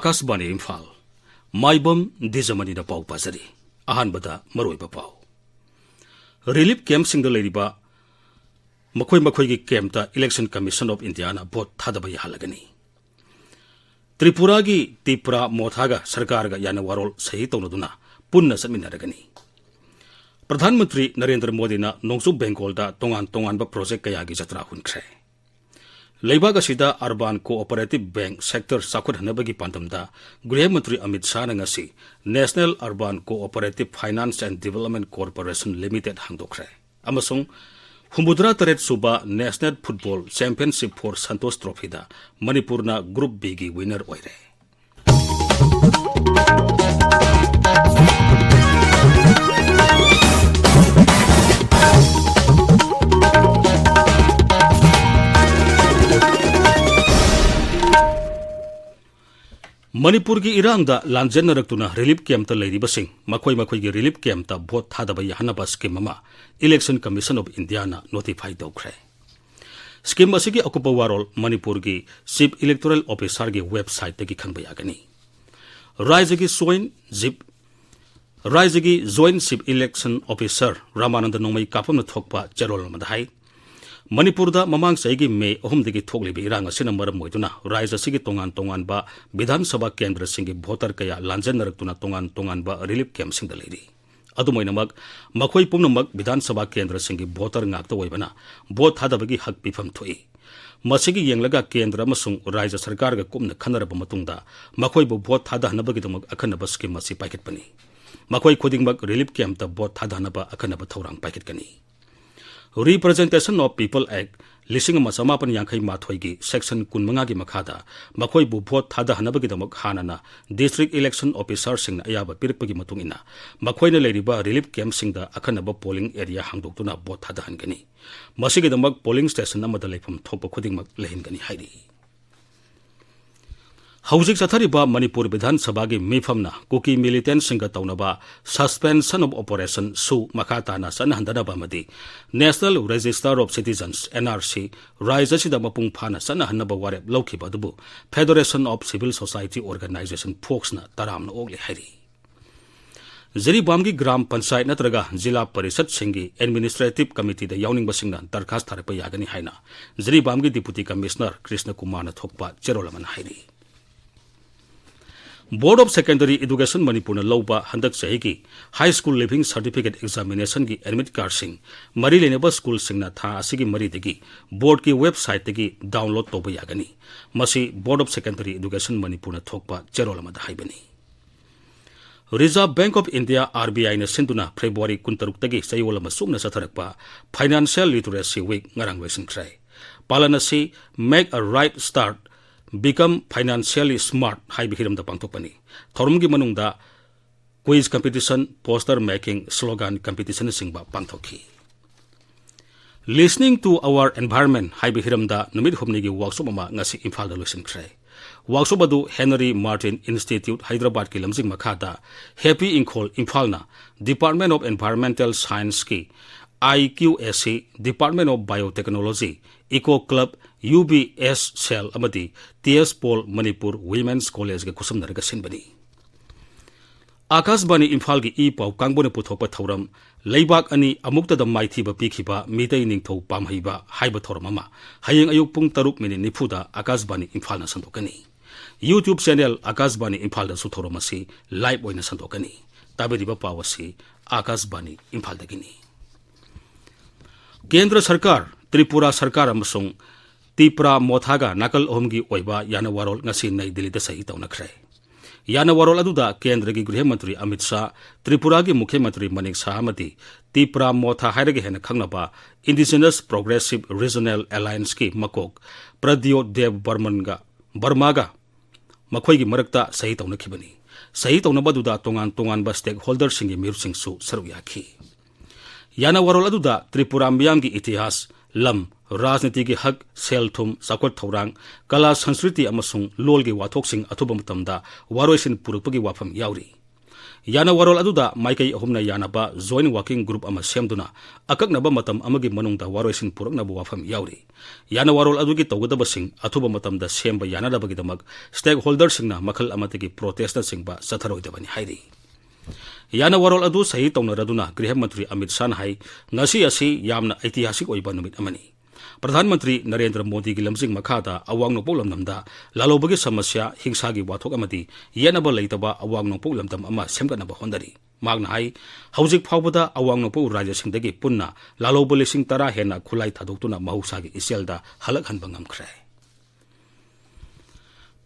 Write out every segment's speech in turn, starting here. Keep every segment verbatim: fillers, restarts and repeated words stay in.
ꯑꯀꯥꯁꯕꯥꯅꯤ ꯏꯝꯐꯥꯜ, ꯃꯥꯏꯕꯝ ꯗꯤꯖꯃꯅꯤꯅ ꯄꯥꯎ ꯄꯥꯖꯔꯤ꯫ ꯑꯍꯥꯟꯕꯗ ꯃꯔꯨꯑꯣꯏꯕ ꯄꯥꯎ꯫ ꯔꯤꯂꯤꯐ ꯀꯦꯝꯞꯁꯤꯡꯗ ꯂꯩꯔꯤꯕ ꯃꯈꯣꯏ ꯃꯈꯣꯏꯒꯤ ꯀꯦꯝꯞꯇ Election Commission of Indiaꯅ ꯚꯣꯠ ꯊꯥꯗꯕ ꯌꯥꯍꯜꯂꯒꯅꯤ꯫ ꯇ꯭ꯔꯤꯄꯨꯔꯥꯒꯤ ꯇꯤꯄ꯭ꯔꯥ ꯃꯣꯊꯥꯒ ꯁꯔꯀꯥꯔꯒ ꯌꯥꯅ ꯋꯥꯔꯣꯜ ꯁꯍꯤ ꯇꯧꯅꯗꯨꯅ ꯄꯨꯟꯅ ꯆꯠꯃꯤꯟꯅꯔꯒꯅꯤ꯫ ꯄ꯭ꯔꯙꯥꯟ ꯃꯟꯇ꯭ꯔꯤ ꯅꯔꯦꯟꯗ꯭ꯔ ꯃꯣꯗꯤꯅ ꯅꯣꯡꯆꯨꯞ ꯕꯦꯡꯒꯣꯜꯗ ꯇꯣꯉꯥꯟ ꯇꯣꯉꯥꯟꯕ ꯄ꯭ꯔꯣꯖꯦꯛ ꯀꯌꯥꯒꯤ ꯖꯇ꯭ꯔꯥ ꯍꯨꯟꯈ꯭ꯔꯦ꯫ ꯂꯩꯕꯥꯛ ꯑꯁꯤꯗ Urban Cooperative Bank sector ꯆꯥꯎꯈꯠꯍꯟꯅꯕꯒꯤ ꯄꯥꯟꯗꯝꯗ ꯒ꯭ꯔꯤꯍ ꯃꯟꯇ꯭ꯔꯤ ꯑꯃꯤꯠ ꯁꯥꯍꯅ ꯉꯁꯤ National Urban Cooperative Finance and Development Corporation Limited ꯍꯥꯡꯗꯣꯛꯈ꯭ꯔꯦ꯫ ꯑꯃꯁꯨꯡ ꯍꯨꯝꯐꯨꯇꯔꯥ ꯇꯔꯦꯠ ꯁꯨꯕ National Football Championship for Santosh Trophyꯗ ꯃꯅꯤꯄꯨꯔꯅ Group Bꯒꯤ winner ꯑꯣꯏꯔꯦ꯫ ꯃꯅꯤꯄꯨꯔꯒꯤ ꯏꯔꯥꯡꯗ ꯂꯥꯟꯖꯦꯟꯅꯔꯛꯇꯨꯅ ꯔꯤꯂꯤꯐ ꯀꯦꯝꯞꯇ ꯂꯩꯔꯤꯕꯁꯤꯡ ꯃꯈꯣꯏ ꯃꯈꯣꯏꯒꯤ ꯔꯤꯂꯤꯐ ꯀꯦꯝꯞꯇ ꯚꯣꯠ ꯊꯥꯗꯕ ꯌꯥꯍꯟꯅꯕ ꯁ꯭ꯀꯤꯝ ꯑꯃ Election Commission of Indiaꯅ ꯅꯣꯇꯤꯐꯥꯏ ꯇꯧꯈ꯭ꯔꯦ꯫ ꯁ꯭ꯀꯤꯝ ꯑꯁꯤꯒꯤ ꯑꯀꯨꯞꯄ ꯋꯥꯔꯣꯜ ꯃꯅꯤꯄꯨꯔꯒꯤ Chief Electoral Officerꯒꯤ ꯋꯦꯕꯁꯥꯏꯠꯇꯒꯤ ꯈꯪꯕ ꯌꯥꯒꯅꯤ꯫ ꯔꯥꯏꯖ꯭ꯌꯒꯤ ꯖꯣꯏꯟ ꯖꯤꯞ ꯔꯥꯏꯖ꯭ꯌꯒꯤ Joint Chief Election Officer Ramanand ꯅꯣꯡꯃꯩ ꯀꯥꯞꯄꯝꯅ ꯊꯣꯛꯄ ꯆꯦꯔꯣꯜ ꯑꯃꯗ ꯍꯥꯏ, ꯃꯅꯤꯄꯨꯔꯗ ꯃꯃꯥꯡ ꯆꯍꯤꯒꯤ ꯃꯦ ꯑꯍꯨꯝꯗꯒꯤ ꯊꯣꯛꯂꯤꯕ ꯏꯔꯥꯡ ꯑꯁꯤꯅ ꯃꯔꯝ ꯑꯣꯏꯗꯨꯅ ꯔꯥꯏꯖ꯭ꯌ ꯑꯁꯤꯒꯤ ꯇꯣꯉꯥꯟ ꯇꯣꯉꯥꯟꯕ ꯕꯤꯙꯥꯟ ꯁꯚꯥ ꯀꯦꯟꯗ꯭ꯔꯁꯤꯡꯒꯤ ꯚꯣꯇꯔ ꯀꯌꯥ ꯂꯥꯟꯖꯦꯟꯅꯔꯛꯇꯨꯅ ꯇꯣꯉꯥꯟ ꯇꯣꯉꯥꯟꯕ ꯔꯤꯂꯤꯐ ꯀꯦꯝꯞꯁꯤꯡꯗ ꯂꯩꯔꯤ꯫ ꯑꯗꯨꯝ ꯑꯣꯏꯅꯃꯛ, ꯃꯈꯣꯏ ꯄꯨꯝꯅꯃꯛ ꯕꯤꯙꯥꯟ ꯁꯚꯥ ꯀꯦꯟꯗ꯭ꯔꯁꯤꯡꯒꯤ ꯚꯣꯇꯔ ꯉꯥꯛꯇ ꯑꯣꯏꯕꯅ ꯚꯣꯠ ꯊꯥꯗꯕꯒꯤ ꯍꯛ ꯄꯤꯐꯝ ꯊꯣꯛꯏ꯫ ꯃꯁꯤꯒꯤ ꯌꯦꯡꯂꯒ ꯀꯦꯟꯗ꯭ꯔ ꯑꯃꯁꯨꯡ ꯔꯥꯏꯖ꯭ꯌ ꯁꯔꯀꯥꯔꯒ ꯀꯨꯞꯅ ꯈꯟꯅꯔꯕ ꯃꯇꯨꯡꯗ ꯃꯈꯣꯏꯕꯨ ꯚꯣꯠ ꯊꯥꯗꯍꯟꯅꯕꯒꯤꯗꯃꯛ ꯑꯈꯟꯅꯕ ꯁ꯭ꯀꯤꯝ ꯑꯁꯤ ꯄꯥꯏꯈꯠꯄꯅꯤ꯫ ꯃꯈꯣꯏ ꯈꯨꯗꯤꯡꯃꯛ ꯔꯤꯂꯤꯐ ꯀꯦꯝꯞꯇ ꯚꯣꯠ ꯊꯥꯗꯍꯟꯅꯕ ꯑꯈꯟꯅꯕ ꯊꯧꯔꯥꯡ ꯄꯥꯏꯈꯠꯀꯅꯤ꯫ Representation of People Act ꯂꯤꯁꯤꯡ ꯑꯃ ꯆꯃꯥꯄꯟ ꯌꯥꯡꯈꯩ ꯃꯥꯊꯣꯏꯒꯤ section ꯀꯨꯟꯃꯉꯥꯒꯤ ꯃꯈꯥꯗ ꯃꯈꯣꯏꯕꯨ ꯚꯣꯠ ꯊꯥꯗꯍꯟꯅꯕꯒꯤꯗꯃꯛ ꯍꯥꯟꯅꯅ District Election Officerꯁꯤꯡꯅ ꯑꯌꯥꯕ ꯄꯤꯔꯛꯄꯒꯤ ꯃꯇꯨꯡ ꯏꯟꯅ ꯃꯈꯣꯏꯅ ꯂꯩꯔꯤꯕ ꯔꯤꯂꯤꯐ ꯀꯦꯝꯞꯁꯤꯡꯗ ꯑꯈꯟꯅꯕ polling area ꯍꯥꯡꯗꯣꯛꯇꯨꯅ ꯚꯣꯠ ꯊꯥꯗꯍꯟꯒꯅꯤ꯫ ꯃꯁꯤꯒꯤꯗꯃꯛ polling station ꯑꯃꯗ ꯂꯩꯐꯝ ꯊꯣꯛꯄ ꯈꯨꯗꯤꯡꯃꯛ ꯂꯩꯍꯟꯒꯅꯤ ꯍꯥꯏꯔꯤ꯫ ꯍꯧꯖꯤꯛ ꯆꯠꯊꯔꯤꯕ ꯃꯅꯤꯄꯨꯔ ꯕꯤꯙꯥꯟ ꯁꯚꯥꯒꯤ ꯃꯤꯐꯝꯅ ꯀꯨꯀꯤ ꯃꯤꯂꯤꯇꯦꯟꯠꯁꯤꯡꯒ ꯇꯧꯅꯕ Suspension of Operation ꯁꯨ ꯃꯈꯥ ꯇꯥꯅ ꯆꯠꯅꯍꯟꯗꯅꯕ ꯑꯃꯗꯤ National Register of Citizens, N R C, ꯔꯥꯏꯖ꯭ꯌ ꯑꯁꯤꯗ ꯃꯄꯨꯡ ꯐꯥꯅ ꯆꯠꯅꯍꯟꯅꯕ ꯋꯥꯔꯦꯞ ꯂꯧꯈꯤꯕ ꯑꯗꯨꯕꯨ Federation of Civil Society Organisation, ꯐꯣꯛꯁꯅ ꯇꯔꯥꯝꯅ ꯑꯣꯛꯂꯦ ꯍꯥꯏꯔꯤ꯫ ꯖꯤꯔꯤꯕꯥꯝꯒꯤ ꯒ꯭ꯔꯥꯝ ꯄꯟꯆꯥꯌꯠ ꯅꯠꯇ꯭ꯔꯒ ꯖꯤꯂꯥ ꯄꯔꯤꯁꯠꯁꯤꯡꯒꯤ Administrative Committeeꯗ ꯌꯥꯎꯅꯤꯡꯕꯁꯤꯡꯅ ꯗꯔꯈꯥꯁ ꯊꯥꯔꯛꯄ ꯌꯥꯒꯅꯤ ꯍꯥꯏꯅ ꯖꯤꯔꯤꯕꯥꯝꯒꯤ Deputy Commissioner ꯀ꯭ꯔꯤꯁꯅ ꯀꯨꯃꯥꯔꯅ ꯊꯣꯛꯄ ꯆꯦꯔꯣꯜ ꯑꯃꯅ ꯍꯥꯏꯔꯤ꯫ Board of Secondary Education ꯃꯅꯤꯄꯨꯔꯅ ꯂꯧꯕ ꯍꯟꯗꯛ ꯆꯍꯤꯒꯤ High School Leaving Certificate Examinationꯒꯤ admit cardꯁꯤꯡ ꯃꯔꯤ ꯂꯩꯅꯕ ꯁ꯭ꯀꯨꯜꯁꯤꯡꯅ ꯊꯥ ꯑꯁꯤꯒꯤ ꯃꯔꯤꯗꯒꯤ ꯕꯣꯔꯗꯀꯤ ꯋꯦꯕꯁꯥꯏꯠꯇꯒꯤ download ꯇꯧꯕ ꯌꯥꯒꯅꯤ꯫ ꯃꯁꯤ Board of Secondary Education ꯃꯅꯤꯄꯨꯔꯅ ꯊꯣꯛꯄ ꯆꯦꯔꯣꯜ ꯑꯃꯗ ꯍꯥꯏꯕꯅꯤ꯫ Reserve Bank of India, RBIꯅ ꯁꯤꯟꯗꯨꯅ ꯐꯦꯕ꯭ꯔꯨꯋꯥꯔꯤ ꯀꯨꯟꯇꯔꯨꯛꯇꯒꯤ ꯆꯌꯣꯜ ꯑꯃ ꯆꯨꯞꯅ ꯆꯠꯊꯔꯛꯄ Financial Literacy Week ꯉꯔꯥꯡ ꯂꯣꯏꯁꯤꯟꯈ꯭ꯔꯦ꯫ ꯄꯥꯂꯟ ꯑꯁꯤ Make a Right Start, Become Financially Smart ꯍꯥꯏꯕ ꯍꯤꯔꯝꯗ ꯄꯥꯡꯊꯣꯛꯄꯅꯤ꯫ ꯊꯧꯔꯝꯒꯤ ꯃꯅꯨꯡꯗ quiz competition, poster making, slogan competitionꯅꯆꯤꯡꯕ ꯄꯥꯡꯊꯣꯛꯈꯤ꯫ Listening to Our Environment ꯍꯥꯏꯕ ꯍꯤꯔꯝꯗ ꯅꯨꯃꯤꯠ ꯍꯨꯝꯅꯤꯒꯤ workshop ꯑꯃ ꯉꯁꯤ ꯏꯝꯐꯥꯜꯗ ꯂꯣꯏꯁꯤꯟꯈ꯭ꯔꯦ꯫ Workshop ꯑꯗꯨ Henry Martyn Institute, ꯍꯥꯏꯗ꯭ꯔꯕꯥꯗꯀꯤ ꯂꯝꯖꯤꯡ ꯃꯈꯥꯗ Happy Imphal, ꯏꯝꯐꯥꯜꯅ Department of Environmental Scienceꯀꯤ IQAC, Department of Biotechnology, Eco Club, UBS Cell ꯑꯃꯗꯤ T S Paul Manipur Women's Collegeꯒ ꯈꯨꯠꯁꯝꯅꯔꯒ ꯁꯤꯟꯕꯅꯤ꯫ ꯑꯥꯀꯥꯁꯕꯥꯅꯤ ꯏꯝꯐꯥꯜꯒꯤ ꯏ ꯄꯥꯎ ꯀꯥꯡꯕꯨꯅ ꯄꯨꯊꯣꯛꯄ ꯊꯧꯔꯝ, ꯂꯩꯕꯥꯛ ꯑꯅꯤ ꯑꯃꯨꯛꯇꯗ ꯃꯥꯏꯊꯤꯕ ꯄꯤꯈꯤꯕ ꯃꯤꯇꯩ ꯅꯤꯡꯊꯧ ꯄꯥꯝꯍꯩꯕ ꯍꯥꯏꯕ ꯊꯧꯔꯝ ꯑꯃ ꯍꯌꯦꯡ ꯑꯌꯨꯛ ꯄꯨꯡ ꯇꯔꯨꯛ ꯃꯤꯅꯤꯠ ꯅꯤꯐꯨꯗ ꯑꯥꯀꯥꯁꯕꯥꯅꯤ ꯏꯝꯐꯥꯜꯅ ꯁꯟꯗꯣꯛꯀꯅꯤ꯫ YouTube channel ꯑꯥꯀꯥꯁꯕꯥꯅꯤ ꯏꯝꯐꯥꯜꯗꯁꯨ ꯊꯧꯔꯝ ꯑꯁꯤ live ꯑꯣꯏꯅ ꯁꯟꯗꯣꯛꯀꯅꯤ꯫ ꯇꯥꯕꯤꯔꯤꯕ ꯄꯥꯎ ꯑꯁꯤ ꯑꯥꯀꯥꯁꯕꯥꯅꯤ ꯏꯝꯐꯥꯜꯗꯒꯤꯅꯤ꯫ ꯀꯦꯟꯗ꯭ꯔ ꯁꯔꯀꯥꯔ, ꯇ꯭ꯔꯤꯄꯨꯔꯥ ꯁꯔꯀꯥꯔ ꯑꯃꯁꯨꯡ ꯇꯤꯄ꯭ꯔꯥ ꯃꯣꯊꯥꯒ ꯅꯥꯀꯜ ꯑꯍꯨꯝꯒꯤ ꯑꯣꯏꯕ ꯌꯥꯅꯋꯥꯔꯣꯜ ꯉꯁꯤ ꯅꯩ ꯗꯤꯜꯂꯤꯗ ꯁꯍꯤ ꯇꯧꯅꯈ꯭ꯔꯦ꯫ ꯌꯥꯅꯋꯥꯔꯣꯜ ꯑꯗꯨꯗ ꯀꯦꯟꯗ꯭ꯔꯒꯤ ꯒ꯭ꯔꯤꯍ ꯃꯟꯇ꯭ꯔꯤ ꯑꯃꯤꯠ ꯁꯥꯍ, ꯇ꯭ꯔꯤꯄꯨꯔꯥꯒꯤ ꯃꯨꯈ꯭ꯌ ꯃꯟꯇ꯭ꯔꯤ ꯃꯅꯤꯛ ꯁꯥꯍ ꯑꯃꯗꯤ ꯇꯤꯄ꯭ꯔꯥ ꯃꯣꯊꯥ ꯍꯥꯏꯔꯒ ꯍꯦꯟꯅ ꯈꯪꯅꯕ Indigenous Progressive Regional Allianceꯀꯤ ꯃꯀꯣꯛ ꯄ꯭ꯔꯗ꯭ꯌꯣꯠ ꯗꯦꯕ ꯕꯔꯃꯟꯒ, ꯕꯔꯃꯥꯒ ꯃꯈꯣꯏꯒꯤ ꯃꯔꯛꯇ ꯁꯍꯤ ꯇꯧꯅꯈꯤꯕꯅꯤ꯫ ꯁꯍꯤ ꯇꯧꯅꯕ ꯑꯗꯨꯗ ꯇꯣꯉꯥꯟ ꯇꯣꯉꯥꯟꯕ stakeholderꯁꯤꯡꯒꯤ ꯃꯤꯍꯨꯠꯁꯤꯡꯁꯨ ꯁꯔꯨꯛ ꯌꯥꯈꯤ꯫ ꯌꯥꯅꯋꯥꯔꯣꯜ ꯑꯗꯨꯗ ꯇ꯭ꯔꯤꯄꯨꯔꯥ ꯃꯤꯌꯥꯝꯒꯤ ꯏꯇꯤꯍꯥꯁ, ꯂꯝ, ꯔꯥꯖꯅꯤꯇꯤꯒꯤ ꯍꯛ, ꯁꯦꯜ ꯊꯨꯝ, ꯆꯥꯎꯈꯠ ꯊꯧꯔꯥꯡ, ꯀꯂꯥ ꯁꯪꯁꯀ꯭ꯔꯤꯇꯤ ꯑꯃꯁꯨꯡ ꯂꯣꯜꯒꯤ ꯋꯥꯊꯣꯛꯁꯤꯡ ꯑꯊꯨꯕ ꯃꯇꯝꯗ ꯋꯥꯔꯣꯏꯁꯤꯟ ꯄꯨꯔꯛꯄꯒꯤ ꯋꯥꯐꯝ ꯌꯥꯎꯔꯤ꯫ ꯌꯥꯅꯋꯥꯔꯣꯜ ꯑꯗꯨꯗ ꯃꯥꯏꯀꯩ ꯑꯍꯨꯝꯅ ꯌꯥꯅꯕ Joint Working Group ꯑꯃ ꯁꯦꯝꯗꯨꯅ ꯑꯀꯛꯅꯕ ꯃꯇꯝ ꯑꯃꯒꯤ ꯃꯅꯨꯡꯗ ꯋꯥꯔꯣꯏꯁꯤꯟ ꯄꯨꯔꯛꯅꯕ ꯋꯥꯐꯝ ꯌꯥꯎꯔꯤ꯫ ꯌꯥꯅꯋꯥꯔꯣꯜ ꯑꯗꯨꯒꯤ ꯇꯧꯒꯗꯕꯁꯤꯡ ꯑꯊꯨꯕ ꯃꯇꯝꯗ ꯁꯦꯝꯕ ꯌꯥꯅꯅꯕꯒꯤꯗꯃꯛ stakeholderꯁꯤꯡꯅ ꯃꯈꯜ ꯑꯃꯠꯇꯒꯤ protestꯅꯆꯤꯡꯕ ꯆꯠꯊꯔꯣꯏꯗꯕꯅꯤ ꯍꯥꯏꯔꯤ꯫ ꯌꯥꯅꯋꯥꯔꯣꯜ ꯑꯗꯨ ꯁꯍꯤ ꯇꯧꯅꯔꯗꯨꯅ ꯒ꯭ꯔꯤꯍ ꯃꯟꯇ꯭ꯔꯤ ꯑꯃꯤꯠ ꯁꯥꯍꯅ ꯍꯥꯏ, ꯉꯁꯤ ꯑꯁꯤ ꯌꯥꯝꯅ ꯑꯩꯇꯤꯍꯥꯁꯤꯛ ꯑꯣꯏꯕ ꯅꯨꯃꯤꯠ ꯑꯃꯅꯤ꯫ ꯄ꯭ꯔꯙꯥꯟ ꯃꯟꯇ꯭ꯔꯤ ꯅꯔꯦꯟꯗ꯭ꯔ ꯃꯣꯗꯤꯒꯤ ꯂꯝꯖꯤꯡ ꯃꯈꯥꯗ ꯑꯋꯥꯡ ꯅꯣꯡꯄꯣꯛ ꯂꯝꯗꯝꯗ ꯂꯥꯜꯍꯧꯕꯒꯤ ꯁꯃꯁ꯭ꯌꯥ, ꯍꯤꯡꯁꯥꯒꯤ ꯋꯥꯊꯣꯛ ꯑꯃꯗꯤ ꯌꯦꯠꯅꯕ ꯂꯩꯇꯕ ꯑꯋꯥꯡ ꯅꯣꯡꯄꯣꯛ ꯂꯝꯗꯝ ꯑꯃ ꯁꯦꯝꯒꯠꯅꯕ ꯍꯣꯠꯅꯔꯤ꯫ ꯃꯍꯥꯛꯅ ꯍꯥꯏ, ꯍꯧꯖꯤꯛ ꯐꯥꯎꯕꯗ ꯑꯋꯥꯡ ꯅꯣꯡꯄꯣꯛ ꯔꯥꯖ꯭ꯌꯁꯤꯡꯗꯒꯤ ꯄꯨꯟꯅ ꯂꯥꯜꯍꯧꯕ ꯂꯤꯁꯤꯡ ꯇꯔꯥ ꯍꯦꯟꯅ ꯈꯨꯠꯂꯥꯏ ꯊꯥꯗꯣꯛꯇꯨꯅ ꯃꯍꯧꯁꯥꯒꯤ ꯏꯆꯦꯜꯗ ꯍꯜꯂꯛꯍꯟꯕ ꯉꯝꯈ꯭ꯔꯦ꯫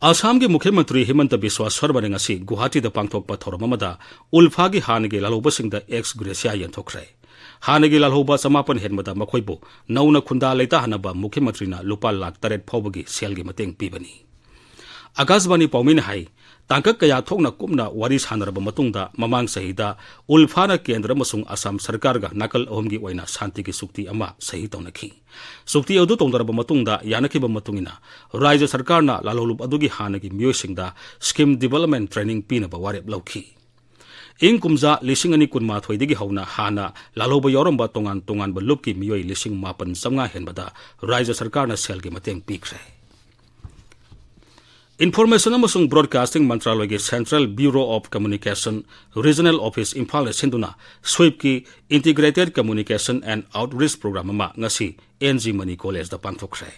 ꯑꯁꯥꯝꯒꯤ ꯃꯨꯈ꯭ꯌ ꯃꯟꯇ꯭ꯔꯤ ꯍꯤꯃꯟꯇ ꯕꯤꯁ꯭ꯋꯥ ꯁꯔꯃꯅ ꯉꯁꯤ ꯒꯨꯋꯥꯍꯥꯇꯤꯗ ꯄꯥꯡꯊꯣꯛꯄ ꯊꯧꯔꯝ ꯑꯃꯗ ꯎꯜꯐꯥꯒꯤ ꯍꯥꯟꯅꯒꯤ ꯂꯥꯜꯍꯧꯕꯁꯤꯡꯗ ex gratia ꯌꯦꯟꯊꯣꯛꯈ꯭ꯔꯦ꯫ ꯍꯥꯟꯅꯒꯤ ꯂꯥꯜꯍꯧꯕ ꯆꯃꯥꯄꯟ ꯍꯦꯟꯕꯗ ꯃꯈꯣꯏꯕꯨ ꯅꯧꯅ ꯈꯨꯟꯗꯥ ꯂꯩꯇꯥꯍꯟꯅꯕ ꯃꯨꯈ꯭ꯌ ꯃꯟꯇ꯭ꯔꯤꯅ ꯂꯨꯄꯥ ꯂꯥꯈ ꯇꯔꯦꯠ ꯐꯥꯎꯕꯒꯤ ꯁꯦꯜꯒꯤ ꯃꯇꯦꯡ ꯄꯤꯕꯅꯤ꯫ ꯑꯀꯥꯁꯕꯥꯅꯤ ꯄꯥꯎꯃꯤꯅ ꯍꯥꯏ, ꯇꯥꯡꯀꯛ ꯀꯌꯥ ꯊꯣꯛꯅ ꯀꯨꯞꯅ ꯋꯥꯔꯤ ꯁꯥꯟꯅꯔꯕ ꯃꯇꯨꯡꯗ ꯃꯃꯥꯡ ꯆꯍꯤꯗ ꯎꯜꯐꯥꯅ ꯀꯦꯟꯗ꯭ꯔ ꯑꯃꯁꯨꯡ ꯑꯁꯥꯝ ꯁꯔꯀꯥꯔꯒ ꯅꯥꯀꯜ ꯑꯍꯨꯝꯒꯤ ꯑꯣꯏꯅ ꯁꯥꯟꯇꯤꯒꯤ ꯆꯨꯛꯇꯤ ꯑꯃ ꯁꯍꯤ ꯇꯧꯅꯈꯤ꯫ ꯆꯨꯛꯇꯤ ꯑꯗꯨ ꯇꯧꯅꯔꯕ ꯃꯇꯨꯡꯗ ꯌꯥꯅꯈꯤꯕ ꯃꯇꯨꯡ ꯏꯟꯅ ꯔꯥꯖ꯭ꯌ ꯁꯔꯀꯥꯔꯅ ꯂꯥꯜꯍꯧꯂꯨꯞ ꯑꯗꯨꯒꯤ ꯍꯥꯟꯅꯒꯤ ꯃꯤꯑꯣꯏꯁꯤꯡꯗ scheme development training ꯄꯤꯅꯕ ꯋꯥꯔꯦꯞ ꯂꯧꯈꯤ꯫ ꯏꯪ ꯀꯨꯝꯖꯥ ꯂꯤꯁꯤꯡ ꯑꯅꯤ ꯀꯨꯟꯃꯥꯊꯣꯏꯗꯒꯤ ꯍꯧꯅ ꯍꯥꯟꯅ ꯂꯥꯜꯍꯧꯕ ꯌꯥꯎꯔꯝꯕ ꯇꯣꯉꯥꯟ ꯇꯣꯉꯥꯟꯕ ꯂꯨꯞꯀꯤ ꯃꯤꯑꯣꯏ ꯂꯤꯁꯤꯡ ꯃꯥꯄꯟ ꯆꯥꯝꯃꯉꯥ ꯍꯦꯟꯕꯗ ꯔꯥꯖ꯭ꯌ ꯁꯔꯀꯥꯔꯅ ꯁꯦꯜꯒꯤ ꯃꯇꯦꯡ ꯄꯤꯈ꯭ꯔꯦ꯫ Information ꯑꯃꯁꯨꯡ Broadcasting ꯃꯟꯇ꯭ꯔꯥꯂꯣꯏꯒꯤ Central Bureau of Communication Regional Office ꯏꯝꯐꯥꯜꯅ ꯁꯤꯟꯗꯨꯅ SWIPꯀꯤ Integrated Communication and Outreach Program ꯑꯃ ꯉꯁꯤ ꯑꯦꯟ ꯖꯤ ꯃꯅꯤ ꯀꯣꯂꯦꯖꯇ ꯄꯥꯡꯊꯣꯛꯈ꯭ꯔꯦ꯫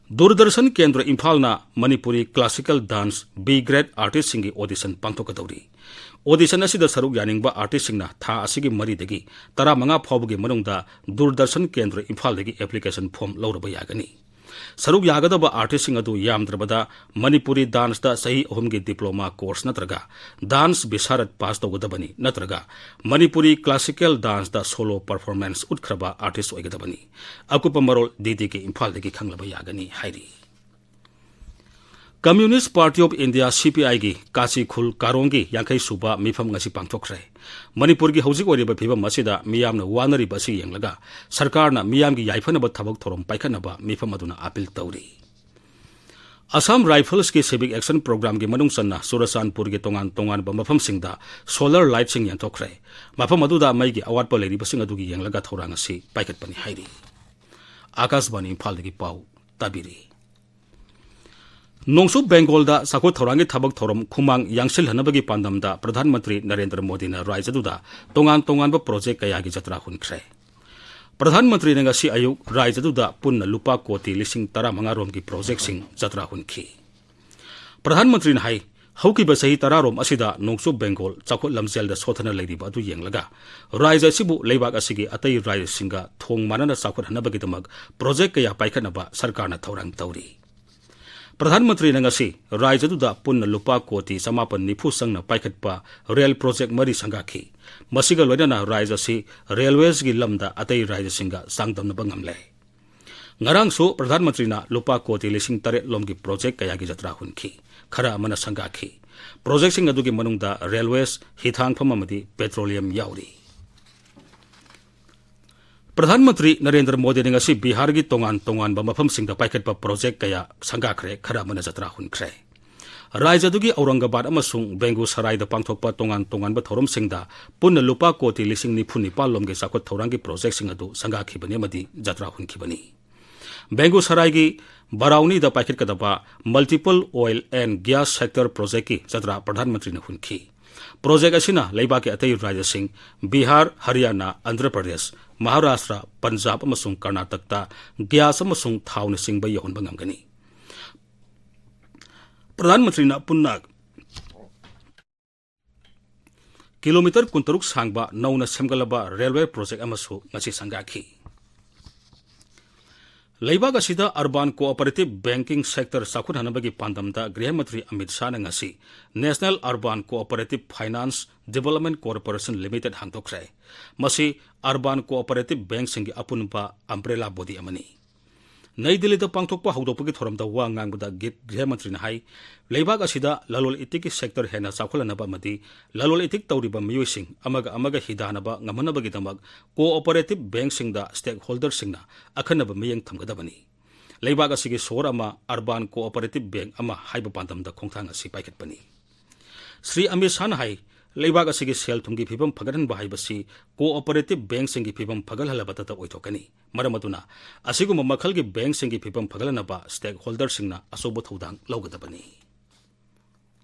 ꯗꯨꯔꯗꯔꯁꯟ ꯀꯦꯟꯗ꯭ꯔ ꯏꯝꯐꯥꯜꯅ Manipuri classical dance B grade artistꯁꯤꯡꯒꯤ audition ꯄꯥꯡꯊꯣꯛꯀꯗꯧꯔꯤ꯫ Audition ꯑꯁꯤꯗ ꯁꯔꯨꯛ ꯌꯥꯅꯤꯡꯕ artistꯁꯤꯡꯅ ꯊꯥ ꯑꯁꯤꯒꯤ ꯃꯔꯤꯗꯒꯤ ꯇꯔꯥꯃꯉꯥ ꯐꯥꯎꯕꯒꯤ ꯃꯅꯨꯡꯗ ꯗꯨꯔꯗꯔꯁꯟ ꯀꯦꯟꯗ꯭ꯔ ꯏꯝꯐꯥꯜꯗꯒꯤ application form ꯂꯧꯔꯕ ꯌꯥꯒꯅꯤ꯫ ꯁꯔꯨꯛ ꯌꯥꯒꯗꯕ artistꯁꯤꯡ ꯑꯗꯨ ꯌꯥꯝꯗ꯭ꯔꯕꯗ ꯃꯅꯤꯄꯨꯔꯤ danceꯇ ꯆꯍꯤ ꯑꯍꯨꯝꯒꯤ diploma course ꯅꯠꯇ꯭ꯔꯒ dance ꯕꯤꯁꯥꯔꯠ pass ꯇꯧꯒꯗꯕꯅꯤ, ꯅꯠꯇ꯭ꯔꯒ Manipuri classical danceꯇ solo performance ꯎꯠꯈ꯭ꯔꯕ artist ꯑꯣꯏꯒꯗꯕꯅꯤ꯫ ꯑꯀꯨꯞꯄ ꯃꯔꯣꯜ ꯗꯤ ꯗꯤ ꯀꯦ ꯏꯝꯐꯥꯜꯗꯒꯤ ꯈꯪꯂꯕ ꯌꯥꯒꯅꯤ ꯍꯥꯏꯔꯤ꯫ Communist Party of India, C P I ꯒꯤ ꯀꯥꯆꯤ ꯈꯨꯜ ꯀꯥꯔꯣꯡꯒꯤ ꯌꯥꯡꯈꯩ ꯁꯨꯕ ꯃꯤꯐꯝ ꯉꯁꯤ ꯄꯥꯡꯊꯣꯛꯈ꯭ꯔꯦ꯫ ꯃꯅꯤꯄꯨꯔꯒꯤ ꯍꯧꯖꯤꯛ ꯑꯣꯏꯔꯤꯕ ꯐꯤꯕꯝ ꯑꯁꯤꯗ ꯃꯤꯌꯥꯝꯅ ꯋꯥꯅꯔꯤꯕ ꯑꯁꯤ ꯌꯦꯡꯂꯒ ꯁꯔꯀꯥꯔꯅ ꯃꯤꯌꯥꯝꯒꯤ ꯌꯥꯏꯐꯅꯕ ꯊꯕꯛ ꯊꯧꯔꯝ ꯄꯥꯏꯈꯠꯅꯕ ꯃꯤꯐꯝ ꯑꯗꯨꯅ ꯑꯥꯄꯤꯜ ꯇꯧꯔꯤ꯫ ꯑꯁꯥꯝ ꯔꯥꯏꯐꯜꯁꯀꯤ ꯁꯤꯚꯤꯛ ꯑꯦꯛꯁꯟ ꯄ꯭ꯔꯣꯒ꯭ꯔꯥꯝꯒꯤ ꯃꯅꯨꯡ ꯆꯟꯅ ꯆꯨꯔꯆꯥꯟꯄꯨꯔꯒꯤ ꯇꯣꯉꯥꯟ ꯇꯣꯉꯥꯟꯕ ꯃꯐꯝꯁꯤꯡꯗ ꯁꯣꯂꯔ ꯂꯥꯏꯠꯁꯤꯡ ꯌꯦꯟꯊꯣꯛꯈ꯭ꯔꯦ꯫ ꯃꯐꯝ ꯑꯗꯨꯗ ꯃꯩꯒꯤ ꯑꯋꯥꯠꯄ ꯂꯩꯔꯤꯕꯁꯤꯡ ꯑꯗꯨꯒꯤ ꯌꯦꯡꯂꯒ ꯊꯧꯔꯥꯡ ꯑꯁꯤ ꯄꯥꯏꯈꯠꯄꯅꯤ ꯍꯥꯏꯔꯤ꯫ ꯑꯥꯀꯥꯁꯕꯥꯅꯤ ꯏꯝꯐꯥꯜꯗꯒꯤ ꯄꯥꯎ ꯇꯥꯕꯤꯔꯤ꯫ ꯅꯣꯡꯆꯨꯞ ꯕꯦꯡꯒꯣꯜꯗ ꯆꯥꯎꯈꯠ ꯊꯧꯔꯥꯡꯒꯤ ꯊꯕꯛ ꯊꯧꯔꯝ ꯈꯨꯃꯥꯡ ꯌꯥꯡꯁꯤꯜꯍꯟꯅꯕꯒꯤ ꯄꯥꯟꯗꯝꯗ ꯄ꯭ꯔꯙꯥꯟ ꯃꯟꯇ꯭ꯔꯤ ꯅꯔꯦꯟꯗ꯭ꯔ ꯃꯣꯗꯤꯅ ꯔꯥꯏꯖ꯭ꯌꯗꯨꯗ ꯇꯣꯉꯥꯟ ꯇꯣꯉꯥꯟꯕ ꯄ꯭ꯔꯣꯖꯦꯛ ꯀꯌꯥꯒꯤ ꯖꯇ꯭ꯔꯥ ꯍꯨꯟꯈ꯭ꯔꯦ꯫ ꯄ꯭ꯔꯙꯥꯟ ꯃꯟꯇ꯭ꯔꯤꯅ ꯉꯁꯤ ꯑꯌꯨꯛ ꯔꯥꯏꯖ꯭ꯌꯗꯨꯗ ꯄꯨꯟꯅ ꯂꯨꯄꯥ ꯀꯣꯇꯤ ꯂꯤꯁꯤꯡ ꯇꯔꯥꯃꯉꯥ ꯔꯣꯝꯒꯤ ꯄ꯭ꯔꯣꯖꯦꯛꯁꯤꯡ ꯖꯇ꯭ꯔꯥ ꯍꯨꯟꯈꯤ꯫ ꯄ꯭ꯔꯙꯥꯟ ꯃꯟꯇ꯭ꯔꯤꯅ ꯍꯥꯏ, ꯍꯧꯈꯤꯕ ꯆꯍꯤ ꯇꯔꯥ ꯔꯣꯝ ꯑꯁꯤꯗ ꯅꯣꯡꯆꯨꯞ ꯕꯦꯡꯒꯣꯜ ꯆꯥꯎꯈꯠ ꯂꯝꯖꯦꯜꯗ ꯁꯣꯠꯊꯅ ꯂꯩꯔꯤꯕ ꯑꯗꯨ ꯌꯦꯡꯂꯒ ꯔꯥꯏꯖ꯭ꯌ ꯑꯁꯤꯕꯨ ꯂꯩꯕꯥꯛ ꯑꯁꯤꯒꯤ ꯑꯇꯩ ꯔꯥꯏꯖ꯭ꯌꯁꯤꯡꯒ ꯊꯣꯡ ꯃꯥꯟꯅꯅ ꯆꯥꯎꯈꯠꯍꯟꯅꯕꯒꯤꯗꯃꯛ ꯄ꯭ꯔꯣꯖꯦꯛ ꯀꯌꯥ ꯄꯥꯏꯈꯠꯅꯕ ꯁꯔꯀꯥꯔꯅ ꯊꯧꯔꯥꯡ ꯇꯧꯔꯤ꯫ ꯄ꯭ꯔꯙꯥꯟ ꯃꯟꯇ꯭ꯔꯤꯅ ꯉꯁꯤ ꯔꯥꯏꯖ꯭ꯌꯗꯨꯗ ꯄꯨꯟꯅ ꯂꯨꯄꯥ ꯀꯣꯇꯤ ꯆꯃꯥꯄꯟ ꯅꯤꯐꯨ ꯆꯪꯅ ꯄꯥꯏꯈꯠꯄ ꯔꯦꯜ ꯄ꯭ꯔꯣꯖꯦꯛ ꯃꯔꯤ ꯁꯪꯒꯥꯈꯤ꯫ ꯃꯁꯤꯒ ꯂꯣꯏꯅꯅ ꯔꯥꯏꯖ꯭ꯌ ꯑꯁꯤ ꯔꯦꯜꯋꯦꯁꯒꯤ ꯂꯝꯗ ꯑꯇꯩ ꯔꯥꯏꯖ꯭ꯌꯁꯤꯡꯒ ꯆꯥꯡꯗꯝꯅꯕ ꯉꯝꯂꯦ꯫ ꯉꯔꯥꯡꯁꯨ ꯄ꯭ꯔꯙꯥꯟ ꯃꯟꯇ꯭ꯔꯤꯅ ꯂꯨꯄꯥ ꯀꯣꯇꯤ ꯂꯤꯁꯤꯡ ꯇꯔꯦꯠ ꯂꯣꯝꯒꯤ ꯄ꯭ꯔꯣꯖꯦꯛ ꯀꯌꯥꯒꯤ ꯖꯇ꯭ꯔꯥ ꯍꯨꯟꯈꯤ, ꯈꯔ ꯑꯃꯅ ꯁꯪꯒꯥꯈꯤ꯫ ꯄ꯭ꯔꯣꯖꯦꯛꯁꯤꯡ ꯑꯗꯨꯒꯤ ꯃꯅꯨꯡꯗ ꯔꯦꯜꯋꯦꯁ, ꯍꯤꯊꯥꯡꯐꯝ ꯑꯃꯗꯤ ꯄꯦꯇ꯭ꯔꯣꯂꯤꯌꯝ ꯌꯥꯎꯔꯤ꯫ ꯄ꯭ꯔꯙꯥꯟ ꯃꯟꯇ꯭ꯔꯤ ꯅꯔꯦꯟꯗ꯭ꯔ ꯃꯣꯗꯤꯅ ꯉꯁꯤ ꯕꯤꯍꯥꯔꯒꯤ ꯇꯣꯉꯥꯟ ꯇꯣꯉꯥꯟꯕ ꯃꯐꯝꯁꯤꯡꯗ ꯄꯥꯏꯈꯠꯄ ꯄ꯭ꯔꯣꯖꯦꯛ ꯀꯌꯥ ꯁꯪꯒꯥꯈ꯭ꯔꯦ, ꯈꯔ ꯑꯃꯅ ꯖꯇ꯭ꯔꯥ ꯍꯨꯟꯈ꯭ꯔꯦ꯫ ꯔꯥꯏꯖ꯭ꯌ ꯑꯗꯨꯒꯤ ꯑꯧꯔꯪꯒꯕꯥꯗ ꯑꯃꯁꯨꯡ ꯕꯦꯡꯒꯨꯁꯔꯥꯏꯗ ꯄꯥꯡꯊꯣꯛꯄ ꯇꯣꯉꯥꯟ ꯇꯣꯉꯥꯟꯕ ꯊꯧꯔꯝꯁꯤꯡꯗ ꯄꯨꯟꯅ ꯂꯨꯄꯥ ꯀꯣꯇꯤ ꯂꯤꯁꯤꯡ ꯅꯤꯐꯨ ꯅꯤꯄꯥꯜ ꯂꯣꯝꯒꯤ ꯆꯥꯎꯈꯠ ꯊꯧꯔꯥꯡꯒꯤ ꯄ꯭ꯔꯣꯖꯦꯛꯁꯤꯡ ꯑꯗꯨ ꯁꯪꯒꯥꯈꯤꯕꯅꯤ ꯑꯃꯗꯤ ꯖꯇ꯭ꯔꯥ ꯍꯨꯟꯈꯤꯕꯅꯤ꯫ ꯕꯦꯡꯒꯨꯁꯔꯥꯏꯒꯤ ꯕꯔꯥꯎꯅꯤꯗ ꯄꯥꯏꯈꯠꯀꯗꯕ multiple oil and gas sector projectꯀꯤ ꯖꯇ꯭ꯔꯥ ꯄ꯭ꯔꯙꯥꯟ ꯃꯟꯇ꯭ꯔꯤꯅ ꯍꯨꯟꯈꯤ꯫ ꯄ꯭ꯔꯣꯖꯦꯛ ꯑꯁꯤꯅ ꯂꯩꯕꯥꯛꯀꯤ ꯑꯇꯩ ꯔꯥꯏꯖ꯭ꯌꯁꯤꯡ ꯕꯤꯍꯥꯔ, ꯍꯔꯤꯌꯥꯅꯥ, ꯑꯟꯙ꯭ꯔ ꯄ꯭ꯔꯗꯦꯁ, ꯃꯍꯥꯔꯥꯁꯇ꯭ꯔ, ꯄꯟꯖꯥꯕ ꯑꯃꯁꯨꯡ ꯀꯔꯅꯥꯇꯀꯇ ꯒ꯭ꯌꯥꯁ ꯑꯃꯁꯨꯡ ꯊꯥꯎꯅꯆꯤꯡꯕ ꯌꯧꯍꯟꯕ ꯉꯝꯒꯅꯤ꯫ ꯄ꯭ꯔꯙꯥꯟ ꯃꯟꯇ꯭ꯔꯤꯅ ꯄꯨꯟꯅ ꯀꯤꯂꯣꯃꯤꯇꯔ ꯀꯨꯟꯇꯔꯨꯛ ꯁꯥꯡꯕ ꯅꯧꯅ ꯁꯦꯝꯒꯠꯂꯕ ꯔꯦꯜꯋꯦ ꯄ꯭ꯔꯣꯖꯦꯛ ꯑꯃꯁꯨ ꯉꯁꯤ ꯁꯪꯒꯥꯈꯤ꯫ ꯂꯩꯕꯥꯛ ꯑꯁꯤꯗ urban cooperative banking sector ꯆꯥꯎꯈꯠꯍꯟꯅꯕꯒꯤ ꯄꯥꯟꯗꯝꯗ ꯒ꯭ꯔꯤꯍ ꯃꯟꯇ꯭ꯔꯤ ꯑꯃꯤꯠ ꯁꯥꯍꯅ ꯉꯁꯤ National Urban Cooperative Finance Development Corporation Limited ꯍꯥꯡꯗꯣꯛꯈ꯭ꯔꯦ꯫ ꯃꯁꯤ urban cooperative bankꯁꯤꯡꯒꯤ ꯑꯄꯨꯟꯕ umbrella body ꯑꯃꯅꯤ꯫ ꯅꯩ ꯗꯤꯜꯂꯤꯗ ꯄꯥꯡꯊꯣꯛꯄ ꯍꯧꯗꯣꯛꯄꯒꯤ ꯊꯧꯔꯝꯗ ꯋꯥ ꯉꯥꯡꯕꯗ ꯒꯤ-, ꯒ꯭ꯔꯤꯍ ꯃꯟꯇ꯭ꯔꯤꯅ ꯍꯥꯏ, ꯂꯩꯕꯥꯛ ꯑꯁꯤꯗ ꯂꯂꯣꯟ ꯏꯇꯤꯛꯀꯤ ꯁꯦꯛꯇꯔ ꯍꯦꯟꯅ ꯆꯥꯎꯈꯠꯍꯟꯅꯕ ꯑꯃꯗꯤ ꯂꯂꯣꯟ ꯏꯇꯤꯛ ꯇꯧꯔꯤꯕ ꯃꯤꯑꯣꯏꯁꯤꯡ ꯑꯃꯒ ꯑꯃꯒ ꯍꯤꯗꯥꯟꯅꯕ ꯉꯝꯍꯟꯅꯕꯒꯤꯗꯃꯛ ꯀꯣꯑꯣꯄꯔꯦꯇꯤꯚ ꯕꯦꯡꯛꯁꯤꯡꯗ ꯁ꯭ꯇꯦꯛꯍꯣꯜꯗꯔꯁꯤꯡꯅ ꯑꯈꯟꯅꯕ ꯃꯤꯠꯌꯦꯡ ꯊꯝꯒꯗꯕꯅꯤ꯫ ꯂꯩꯕꯥꯛ ꯑꯁꯤꯒꯤ ꯁꯣꯍꯣꯔ ꯑꯃ, ꯑꯔꯕꯥꯟ ꯀꯣꯑꯣꯄꯔꯦꯇꯤꯚ ꯕꯦꯡꯛ ꯑꯃ ꯍꯥꯏꯕ ꯄꯥꯟꯗꯝꯗ ꯈꯣꯡꯊꯥꯡ ꯑꯁꯤ ꯄꯥꯏꯈꯠꯄꯅꯤ꯫ ꯁ꯭ꯔꯤ ꯑꯃꯤꯠ ꯁꯥꯍꯅ ꯍꯥꯏ, ꯂꯩꯕꯥꯛ ꯑꯁꯤꯒꯤ ꯁꯦꯜ ꯊꯨꯝꯒꯤ ꯐꯤꯕꯝ ꯐꯒꯠꯍꯟꯕ ꯍꯥꯏꯕꯁꯤ ꯀꯣꯑꯣꯄꯔꯦꯇꯤꯚ ꯕꯦꯡꯛꯁꯤꯡꯒꯤ ꯐꯤꯕꯝ ꯐꯒꯠꯍꯜꯂꯕꯇꯇ ꯑꯣꯏꯊꯣꯛꯀꯅꯤ꯫ ꯃꯔꯝ ꯑꯗꯨꯅ ꯑꯁꯤꯒꯨꯝꯕ ꯃꯈꯜꯒꯤ ꯕꯦꯡꯛꯁꯤꯡꯒꯤ ꯐꯤꯕꯝ ꯐꯒꯠꯍꯟꯅꯕ ꯁ꯭ꯇꯦꯛꯍꯣꯜꯗꯔꯁꯤꯡꯅ ꯑꯆꯧꯕ ꯊꯧꯗꯥꯡ ꯂꯧꯒꯗꯕꯅꯤ꯫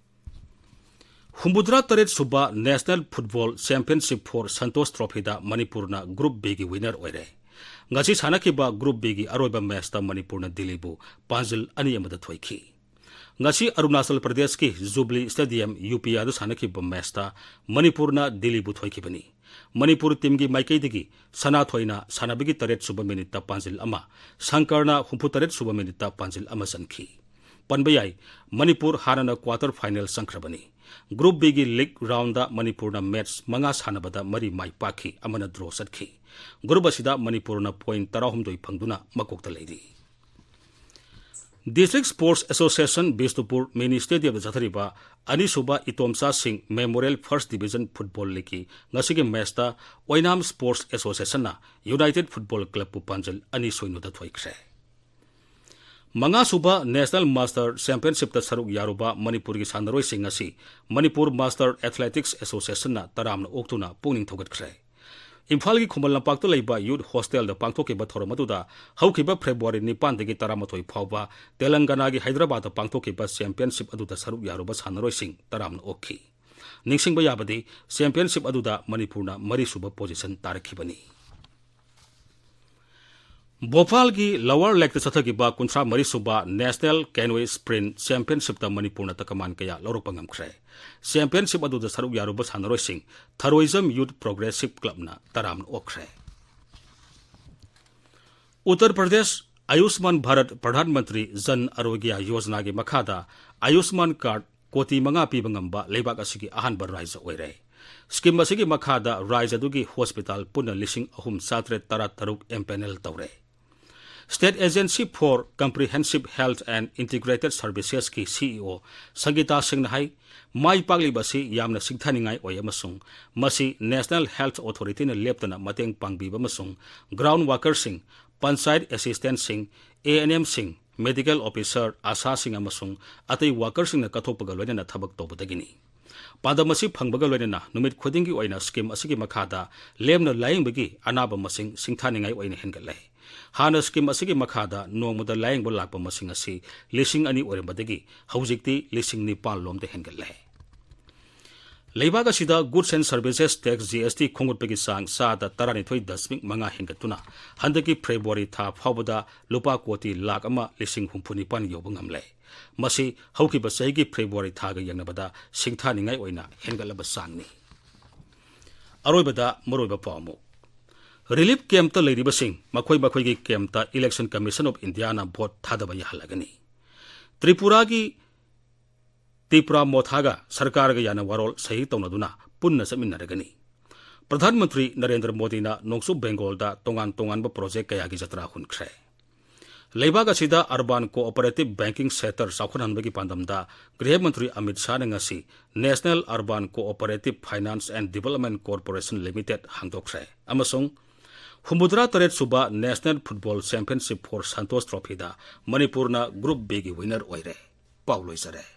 ꯍꯨꯝꯐꯨꯇꯔꯥ ꯇꯔꯦꯠ ꯁꯨꯕ National Football Championship for Santosh Trophyꯗ ꯃꯅꯤꯄꯨꯔꯅ Group Bꯒꯤ winner ꯑꯣꯏꯔꯦ꯫ ꯉꯁꯤ ꯁꯥꯟꯅꯈꯤꯕ Group Bꯒꯤ ꯑꯔꯣꯏꯕ ꯃꯦꯆꯇ ꯃꯅꯤꯄꯨꯔꯅ ꯗꯤꯜꯂꯤꯕꯨ ꯄꯥꯟꯖꯤꯜ ꯑꯅꯤ ꯑꯃꯗ ꯊꯣꯏꯈꯤ꯫ ꯉꯁꯤ ꯑꯔꯨꯅꯥꯆꯜ ꯄ꯭ꯔꯗꯦꯁꯀꯤ ꯖꯨꯕꯂꯤ ꯁ꯭ꯇꯦꯗꯤꯌꯝ, ꯌꯨ ꯄꯤ ꯑꯥꯏꯗ ꯁꯥꯟꯅꯈꯤꯕ ꯃꯦꯆꯇ ꯃꯅꯤꯄꯨꯔꯅ ꯗꯤꯜꯂꯤꯕꯨ ꯊꯣꯏꯈꯤꯕꯅꯤ꯫ ꯃꯅꯤꯄꯨꯔ ꯇꯤꯝꯒꯤ ꯃꯥꯏꯀꯩꯗꯒꯤ ꯁꯅꯥꯊꯣꯏꯅ ꯁꯥꯟꯅꯕꯒꯤ ꯇꯔꯦꯠ ꯁꯨꯕ ꯃꯤꯅꯤꯠꯇ ꯄꯥꯟꯖꯤꯜ ꯑꯃ, ꯁꯪꯀꯔꯅ ꯍꯨꯝꯐꯨꯇꯔꯦꯠ ꯁꯨꯕ ꯃꯤꯅꯤꯠꯇ ꯄꯥꯟꯖꯤꯜ ꯑꯃ ꯆꯟꯈꯤ꯫ ꯄꯟꯕ ꯌꯥꯏ, ꯃꯅꯤꯄꯨꯔ ꯍꯥꯟꯅꯅ quarter final ꯆꯪꯈ꯭ꯔꯕꯅꯤ꯫ Group Bꯒꯤ league roundꯗ ꯃꯅꯤꯄꯨꯔꯅ ꯃꯦꯆ ꯃꯉꯥ ꯁꯥꯟꯅꯕꯗ ꯃꯔꯤ ꯃꯥꯏ ꯄꯥꯛꯈꯤ, ꯑꯃꯅ draw ꯆꯠꯈꯤ꯫ Group ꯑꯁꯤꯗ ꯃꯅꯤꯄꯨꯔꯅ point ꯇꯔꯥꯍꯨꯝꯗꯣꯏ ꯐꯪꯗꯨꯅ ꯃꯀꯣꯛꯇ ꯂꯩꯔꯤ꯫ District Sports Association Bishnupur mini stadiumꯗ ꯆꯠꯊꯔꯤꯕ ꯑꯅꯤꯁꯨꯕ ꯏꯇꯣꯝꯆꯥ ꯁꯤꯡ Memorial First Division Football Leagueꯀꯤ ꯉꯁꯤꯒꯤ ꯃꯦꯆꯇ ꯑꯣꯏꯅꯥꯝ Sports Associationꯅ United Football Clubꯄꯨ ꯄꯥꯟꯖꯜ ꯑꯅꯤ ꯁꯣꯏꯅꯣꯗ ꯊꯣꯏꯈ꯭ꯔꯦ꯫ ꯃꯉꯥꯁꯨꯕ National Master Championshipꯇ ꯁꯔꯨꯛ ꯌꯥꯔꯨꯕ ꯃꯅꯤꯄꯨꯔꯒꯤ ꯁꯥꯟꯅꯔꯣꯏꯁꯤꯡ ꯑꯁꯤ ꯃꯅꯤꯄꯨꯔ Master Athletics Associationꯅ ꯇꯔꯥꯝꯅ ꯑꯣꯛꯇꯨꯅ ꯄꯨꯛꯅꯤꯡ ꯊꯧꯒꯠꯈ꯭ꯔꯦ꯫ ꯏꯝꯐꯥꯜꯒꯤ ꯈꯨꯃꯟ ꯂꯝꯄꯥꯛꯇ ꯂꯩꯕ Youth Hostelꯗ ꯄꯥꯡꯊꯣꯛꯈꯤꯕ ꯊꯧꯔꯝ ꯑꯗꯨꯗ ꯍꯧꯈꯤꯕ February ꯅꯤꯄꯥꯟꯗꯒꯤ ꯇꯔꯥꯃꯥꯊꯣꯏ ꯐꯥꯎꯕ ꯇꯦꯂꯪꯒꯥꯅꯥꯒꯤ ꯍꯥꯏꯗ꯭ꯔꯕꯥꯗꯇ ꯄꯥꯡꯊꯣꯛꯈꯤꯕ championship ꯑꯗꯨꯗ ꯁꯔꯨꯛ ꯌꯥꯔꯨꯕ ꯁꯥꯟꯅꯔꯣꯏꯁꯤꯡ ꯇꯔꯥꯝꯅ ꯑꯣꯛꯈꯤ꯫ ꯅꯤꯡꯁꯤꯡꯕ ꯌꯥꯕꯗꯤ, championship ꯑꯗꯨꯗ ꯃꯅꯤꯄꯨꯔꯅ ꯃꯔꯤꯁꯨꯕ position ꯇꯥꯔꯛꯈꯤꯕꯅꯤ꯫ ꯚꯣꯄꯥꯜꯒꯤ Lower Lakeꯇ ꯆꯠꯊꯈꯤꯕ ꯀꯨꯟꯊ꯭ꯔꯥ ꯃꯔꯤ ꯁꯨꯕ National Canoe Sprint Championshipꯇ ꯃꯅꯤꯄꯨꯔꯅ ꯇꯀꯃꯥꯟ ꯀꯌꯥ ꯂꯧꯔꯛꯄ ꯉꯝꯈ꯭ꯔꯦ꯫ Championship ꯑꯗꯨꯗ ꯁꯔꯨꯛ ꯌꯥꯔꯨꯕ ꯁꯥꯟꯅꯔꯣꯏꯁꯤꯡ Theroism Youth Progressive Clubꯅ ꯇꯔꯥꯝꯅ ꯑꯣꯛꯈ꯭ꯔꯦ꯫ ꯎꯠꯇꯔ ꯄ꯭ꯔꯗꯦꯁ ꯑꯌꯨꯁꯃꯥꯟ ꯚꯥꯔꯠ ꯄ꯭ꯔꯙꯥꯟ ꯃꯟꯇ꯭ꯔꯤ ꯖꯟ ꯑꯔꯣꯒ꯭ꯌ ꯌꯣꯖꯅꯥꯒꯤ ꯃꯈꯥꯗ ꯑꯌꯨꯁꯃꯥꯟ card ꯀꯣꯇꯤ ꯃꯉꯥ ꯄꯤꯕ ꯉꯝꯕ ꯂꯩꯕꯥꯛ ꯑꯁꯤꯒꯤ ꯑꯍꯥꯟꯕ ꯔꯥꯖ꯭ꯌ ꯑꯣꯏꯔꯦ꯫ Scheme ꯑꯁꯤꯒꯤ ꯃꯈꯥꯗ ꯔꯥꯖ꯭ꯌ ꯑꯗꯨꯒꯤ hospital ꯄꯨꯟꯅ ꯂꯤꯁꯤꯡ ꯑꯍꯨꯝ ꯆꯥꯇꯔꯦꯠ ꯇꯔꯥꯇꯔꯨꯛ empanel ꯇꯧꯔꯦ꯫ State Agency for Comprehensive Health and Integrated Servicesꯀꯤ CEO ꯁꯪꯒꯤꯇꯥ ꯁꯤꯡꯅ ꯍꯥꯏ, ꯃꯥꯏ ꯄꯥꯛꯂꯤꯕ ꯑꯁꯤ ꯌꯥꯝꯅ ꯁꯤꯡꯊꯥꯅꯤꯡꯉꯥꯏ ꯑꯣꯏ ꯑꯃꯁꯨꯡ ꯃꯁꯤ National Health Authorityꯅ ꯂꯦꯞꯇꯅ ꯃꯇꯦꯡ ꯄꯥꯡꯕꯤꯕ ꯑꯃꯁꯨꯡ ground workerꯁꯤꯡ, ꯄꯟꯆꯥꯌꯠ assistantꯁꯤꯡ, ANMꯁꯤꯡ, medical officer, ASHAꯁꯤꯡ ꯑꯃꯁꯨꯡ ꯑꯇꯩ workerꯁꯤꯡꯅ ꯀꯠꯊꯣꯛꯄꯒ ꯂꯣꯏꯅꯅ ꯊꯕꯛ ꯇꯧꯕꯗꯒꯤꯅꯤ꯫ ꯄꯥꯟꯗꯝ ꯑꯁꯤ ꯐꯪꯕꯒ ꯂꯣꯏꯅꯅ ꯅꯨꯃꯤꯠ ꯈꯨꯗꯤꯡꯒꯤ ꯑꯣꯏꯅ scheme ꯑꯁꯤꯒꯤ ꯃꯈꯥꯗ ꯂꯦꯝꯅ ꯂꯥꯌꯦꯡꯕꯒꯤ ꯑꯅꯥꯕ ꯃꯁꯤꯡ ꯁꯤꯡꯊꯥꯅꯤꯡꯉꯥꯏ ꯑꯣꯏꯅ ꯍꯦꯟꯒꯠꯂꯦ꯫ ꯍꯥꯟꯅ scheme ꯑꯁꯤꯒꯤ ꯃꯈꯥꯗ ꯅꯣꯡꯃꯗ ꯂꯥꯌꯦꯡꯕ ꯂꯥꯛꯄ ꯃꯁꯤꯡ ꯑꯁꯤ ꯂꯤꯁꯤꯡ ꯑꯅꯤ ꯑꯣꯏꯔꯝꯕꯗꯒꯤ ꯍꯧꯖꯤꯛꯇꯤ ꯂꯤꯁꯤꯡ ꯅꯤꯄꯥꯟ ꯂꯣꯝꯗ ꯍꯦꯟꯒꯠꯂꯦ꯫ ꯂꯩꯕꯥꯛ ꯑꯁꯤꯗ Goods and Services Tax, GST, ꯈꯣꯝꯒꯠꯄꯒꯤ ꯆꯥꯡ ꯆꯥꯗ ꯇꯔꯥꯅꯤꯊꯣꯏ ꯗꯁꯃꯤꯛ ꯃꯉꯥ ꯍꯦꯟꯒꯠꯇꯨꯅ ꯍꯟꯗꯛꯀꯤ ꯐꯦꯕ꯭ꯔꯨꯋꯥꯔꯤ ꯊꯥ ꯐꯥꯎꯕꯗ ꯂꯨꯄꯥ ꯀꯣꯇꯤ ꯂꯥꯈ ꯑꯃ ꯂꯤꯁꯤꯡ ꯍꯨꯝꯐꯨ ꯅꯤꯄꯥꯟ ꯌꯧꯕ ꯉꯝꯂꯦ꯫ ꯃꯁꯤ ꯍꯧꯈꯤꯕ ꯆꯍꯤꯒꯤ ꯐꯦꯕ꯭ꯔꯨꯋꯥꯔꯤ ꯊꯥꯒ ꯌꯦꯡꯅꯕꯗ ꯁꯤꯡꯊꯥꯅꯤꯡꯉꯥꯏ ꯑꯣꯏꯅ ꯍꯦꯟꯒꯠꯂꯕ ꯆꯥꯡꯅꯤ꯫ ꯑꯔꯣꯏꯕꯗ ꯃꯔꯨꯑꯣꯏꯕ ꯄꯥꯎ ꯑꯃꯨꯛ꯫ Relief campꯇ ꯂꯩꯔꯤꯕꯁꯤꯡ ꯃꯈꯣꯏ ꯃꯈꯣꯏꯒꯤ campꯇ Election Commission of Indiaꯅ vote ꯊꯥꯗꯕ ꯌꯥꯍꯜꯂꯒꯅꯤ꯫ ꯇ꯭ꯔꯤꯄꯨꯔꯥꯒꯤ ꯇꯤꯄ꯭ꯔꯥ ꯃꯣꯊꯥꯒ ꯁꯔꯀꯥꯔꯒ ꯌꯥꯅ ꯋꯥꯔꯣꯜ ꯁꯍꯤ ꯇꯧꯅꯗꯨꯅ ꯄꯨꯟꯅ ꯆꯠꯃꯤꯟꯅꯔꯒꯅꯤ꯫ ꯄ꯭ꯔꯙꯥꯟ ꯃꯟꯇ꯭ꯔꯤ ꯅꯔꯦꯟꯗ꯭ꯔ ꯃꯣꯗꯤꯅ ꯅꯣꯡꯆꯨꯞ ꯕꯦꯡꯒꯣꯜꯗ ꯇꯣꯉꯥꯟ ꯇꯣꯉꯥꯟꯕ project ꯀꯌꯥꯒꯤ ꯖꯇ꯭ꯔꯥ ꯍꯨꯟꯈ꯭ꯔꯦ꯫ ꯂꯩꯕꯥꯛ ꯑꯁꯤꯗ urban cooperative banking sector ꯆꯥꯎꯈꯠꯍꯟꯕꯒꯤ ꯄꯥꯟꯗꯝꯗ ꯒ꯭ꯔꯤꯍ ꯃꯟꯇ꯭ꯔꯤ ꯑꯃꯤꯠ ꯁꯥꯍꯅ ꯉꯁꯤ National Urban Cooperative Finance and Development Corporation Limited ꯍꯥꯡꯗꯣꯛꯈ꯭ꯔꯦ ꯑꯃꯁꯨꯡ ꯍꯨꯝꯐꯨꯇꯔꯥ ꯇꯔꯦꯠ ꯁꯨꯕ National Football Championship for Santosh Trophyꯗ ꯃꯅꯤꯄꯨꯔꯅ Group Bꯒꯤ winner ꯑꯣꯏꯔꯦ꯫ ꯄꯥꯎ ꯂꯣꯏꯖꯔꯦ꯫